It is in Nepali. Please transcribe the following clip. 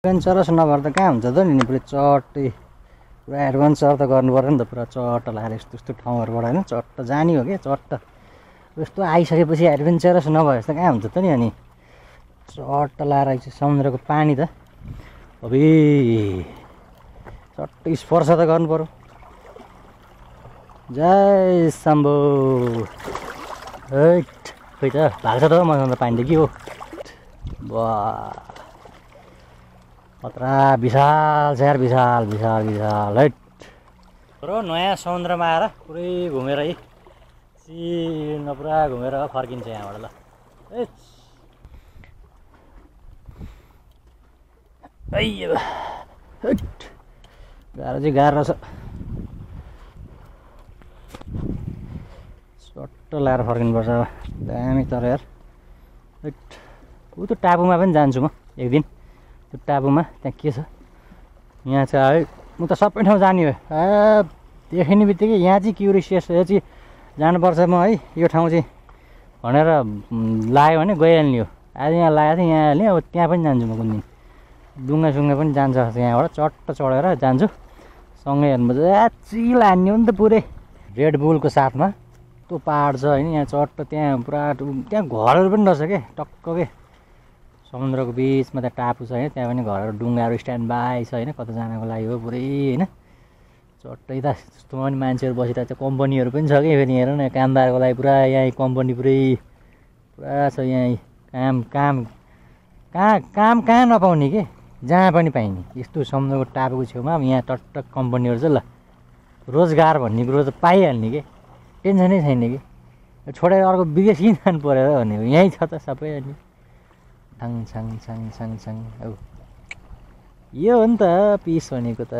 एडभेन्चरस नभएर त कहाँ हुन्छ त नि पुरै चट्टै पुरा एडभेन्चर त गर्नु पऱ्यो नि त पुरा चट्ट लाएर यस्तो यस्तो ठाउँहरूबाट होइन चट्ट जाने हो क्या चट्ट यस्तो आइसकेपछि एडभेन्चरस नभए जस्तो कहाँ हुन्छ त नि अनि चट्ट लाएर समुद्रको पानी त अबे चट्ट स्पर्श त गर्नु पऱ्यो जय शम्भो हैट खै त भाग्छ त मसँग त पानी त के हो वाह खतरा विशाल छ यार विशाल विशाल विशाल हैट र नयाँ समुद्रमा आएर पुरै घुमेर है चिन पुरा घुमेर फर्किन्छ यहाँबाट ल गाह्रो चाहिँ गाह्रो छ चट्ट लाएर फर्किनुपर्छ अब दामी तर यार ऊ त्यो टापुमा पनि जान्छु म एक दिन त्यो टापुमा त्यहाँ के छ यहाँ चाहिँ है म त सबै ठाउँ जाने हो देख्ने बित्तिकै यहाँ चाहिँ क्युरिसियस चाहिँ जानुपर्छ म है यो ठाउँ चाहिँ भनेर लाग्यो भने गइहाल्ने हो आज यहाँ लागेको थिएँ यहाँ हाल्ने अब त्यहाँ पनि जान्छु म कुन दिन डुङ्गा पनि जान्छ यहाँबाट चट्ट चढेर जान्छु सँगै हेर्नुपर्छ चिल हान्ने हो नि त पुरै रेड बुलको साथमा त्यो पाहाड छ होइन यहाँ चट्ट त्यहाँ पुरा त्यहाँ घरहरू पनि रहेछ क्या टक्क के समुद्रको बिचमा त्यहाँ टापु छ होइन त्यहाँ पनि घरहरू डुङ्गाहरू स्ट्यान्ड बाई छ होइन कतिजनाको लागि हो पुरै होइन चट्टै त त्यस्तो पनि मान्छेहरू बसिरहेको छ कम्पनीहरू पनि छ कि फेरि हेर न कामदारको लागि पुरा यहाँ कम्पनी पुरै पुरा छ यहाँ काम कहाँ नपाउने के जहाँ पनि पाइने यस्तो समुद्रको टापुको छेउमा यहाँ टट्टक कम्पनीहरू छ ल रोजगार भन्ने कुरो त पाइहाल्ने के टेन्सनै छैन कि छोडेर अर्को विदेश किन जानु पऱ्यो भनेको यहीँ छ त सबै अनि छाङ छाङ छाङ छाङ छाङ अब यो हो नि त पिस भनेको त